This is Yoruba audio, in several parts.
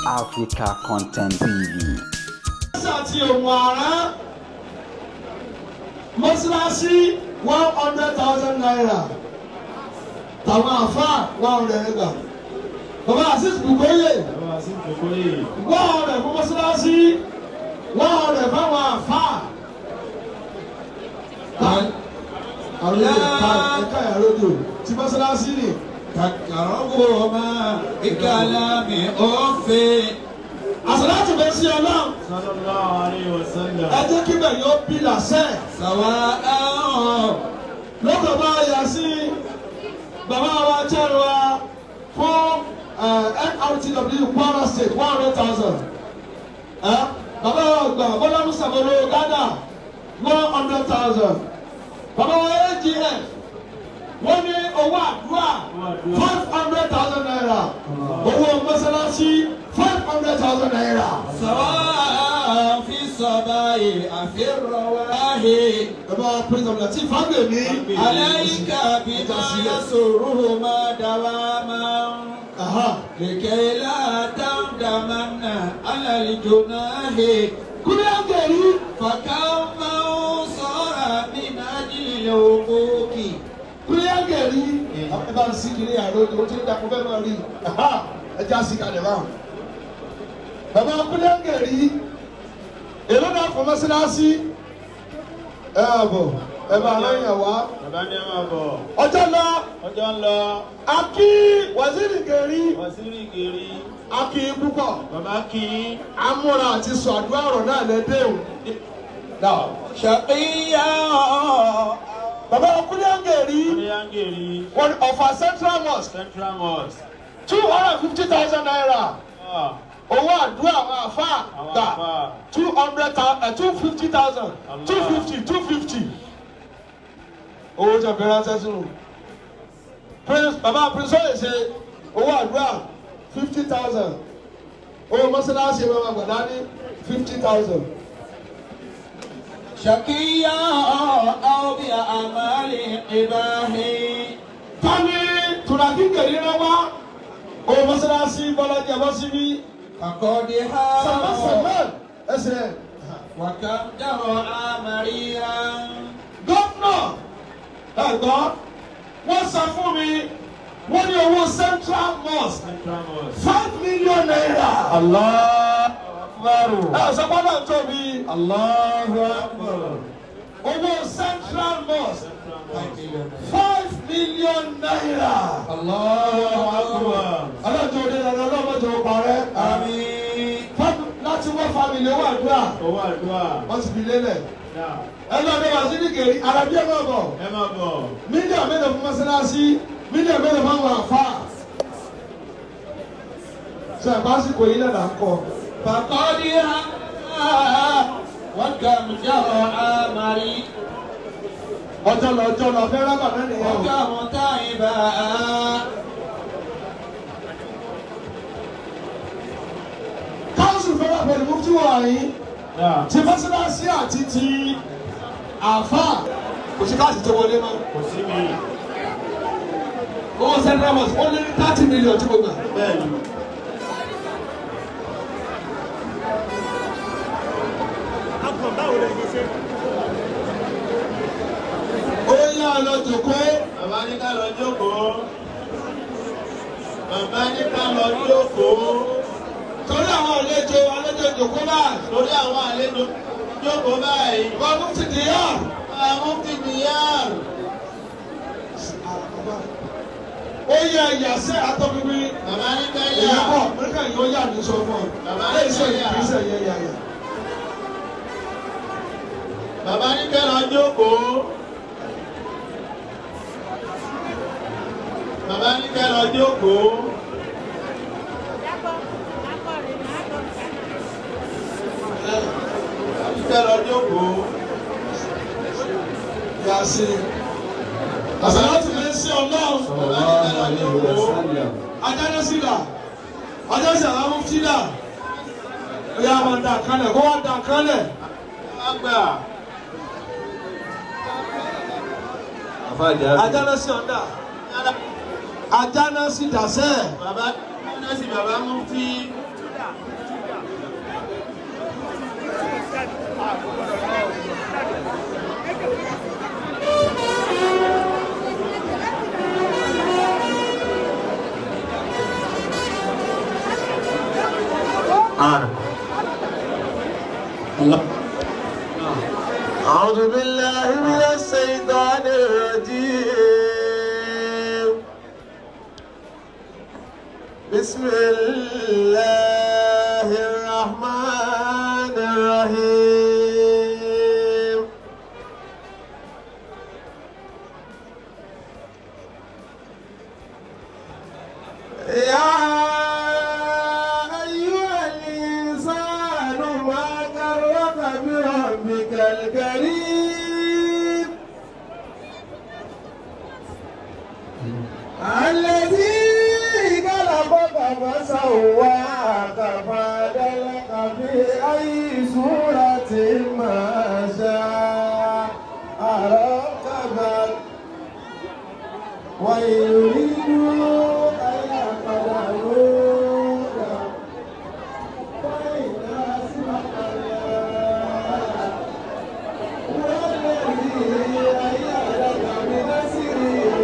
Africa Content TV. Àti òmù àrán mọ́sálásí, ₦100,000, tàwọn àfa 100 gbà. Bàbá Azeez Bukoye, 100 fún mọ́sálásí, 100 fáwọn àfa. Àròyé ẹ̀ka ìyàrá ti mọ́sálásí ni. تكرههما بكلام أف. Àsàlátù bẹ́ sí Ọlọ́run. Sallallahu alayhi wa sallam. Ẹ jẹ́ kí bẹ̀ yóò bí làṣẹ. سواء. Lọ́kọ̀ bá yà sí bàbá wa jẹ́rìí wa fún NRTW Kwara State, 100,000. Bàbá wa gbà Bọ́lá Mustapha olówó Ghana, 100,000. Bàbá wa AGF, wọ́n ní owó àdúrà ₦500,000, owó mọ́sálásí ₦500,000. سواء في الصباح أفي الرواح. Bàbá wa Prince Abdulateef Fagbemi. عليك بما يسرهما دواما لكي لا تندمن على الجناح. Kúlẹ̀ àgẹ̀rí. فكم من صار من أجل الحقوق. Kúlẹ̀ àgẹ̀rí. Ẹ bá ń sí kiri àrò ìdòwò tí ń dàpọ̀ fẹ́ máa rí ẹ já sí kalẹ̀ báwọn. Bàbá kúlẹ̀ àgẹ̀rí, èló náà fọ mọ́sálásí? Ẹ bọ̀, ẹ bá aláyàn wá. Bàbá ní ẹ máa bọ̀. Ọjọ́ lọ. Ọjọ́ ń lọ. Akí Waziri Gẹ̀rí. Waziri Gẹ̀rí. Akí púpọ̀. Bàbá kí. Amúra àti sọ àdúrà ọ̀rọ̀ náà lẹ́dẹ̀ o. شقيا. Bàbá kúlẹ̀ àgẹ̀rí. Kúlẹ̀ Àgẹ̀rí. Wọ́n ní Ọ̀fà Central Mosque. Central Mosque. ₦250,000. Owó àdúrà àwọn àfa gbà two hundred thousand, 250,000, 250, 250. Owó tí a fi ránṣẹ́ sínú. Prince, bàbá Prince oyè ṣe owó àdúrà 50,000. Owó mọ́sálásí bàbá gbàdá ní 50,000. شقيا أو بأعمال قباه. Tani Tùràkì Gẹ̀rí rán wá owó mọ́sálásí? Bọ́lájí Abọ́síbí. فقد Salman Salman ẹsẹ̀. وكم جرى مريرا. Gómìnà ẹ̀gbọ́n, wọ́n sọ fún mi, wọ́n ní owó Central Mosque Central Mosque. ₦5 million. Allahu Akbar. Ẹ sọ gbọ́dọ̀ tóbi. Allahu Akbar. Owó Central Mosque Central Mosque. ₦5 million. Allahu Akbar. Ọlọ́jọ́ òde lọ́dọ̀ ọlọ́mọdé ó parẹ́. آمين. Láti wọ́n family owó àdúrà. Owó àdúrà. Wọ́n ti fi lélẹ̀. Náà. Ẹ lọ́dọ̀ wá sí nìkèrí arábí, ẹ̀ máa bọ̀. Ẹ máa bọ̀. Mílíọ̀nù mélòó fún mọ́sálásí? Mílíọ̀nù mélòó fún àwọn àfa? Ṣe àbásìkò yìí náà là ń kọ. فقد وكم جرى مريرا. Ọjọ́ lọ, ọjọ́ lọ, fẹ́ rábà náà nìyẹn o. وكم تعبا. Káńsù fẹ́ràn pẹ̀lú mufti wọ̀nyí. Náà. Ti mọ́sálásí àti ti àfa, kò sí káàsì tó wọlé mọ́. Kò sí mi. Owó Central Mosque ó lé ní 30 million tí mo gbà. Bẹ́ẹ̀ni. Ó yá, lọ jòkó. Bàbá ní ká lọ jókòó. Bàbá ní ká lọ jókòó. Torí àwọn àlejò jòkó báyìí. Torí àwọn àlejò jókòó báyìí. Wọ́n mú ti dìyà. Àwọn mufti Diyar. Ó yẹ ìyàsẹ́ àtọ́pinpin. Bàbá ní ká Èyí yà. kọ́ Amẹ́ríkà yóò yà ní sọ fún ọ. Bàbá Lẹ́yìn sọ yà. ìgbésẹ̀ yẹ yà yà. Bàbá ní ká lọ jókòó. Bàbá ní ká lọ jókòó. Bàbá ní ká lọ jókòó. Yà sí. Àsàlátù lè ṣe Ọlọ́run. Bàbá ní ká lọ jókòó. Ajánásí dà. Ajánásí àwọn mufti dà. Ó yà máa dà kánlẹ̀ kó wá dà kánlẹ̀. Àgbà. Ajánásí ọ̀dà. Ajánásí dàsẹ́. Bàbá Ajánásí bàbá mufti. أعوذ بالله من الشيطان الرجيم. بسم الله الرحمن الرحيم. يا أيها الإنسان ما غرك بربك الكريم الذي خلقك فسواك فعدلك في أي صورة ما شاء ركبك ويريدوا أن يخدعوك فإن حسبك الله هو الذي أيدك بنصره.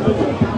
jókòó.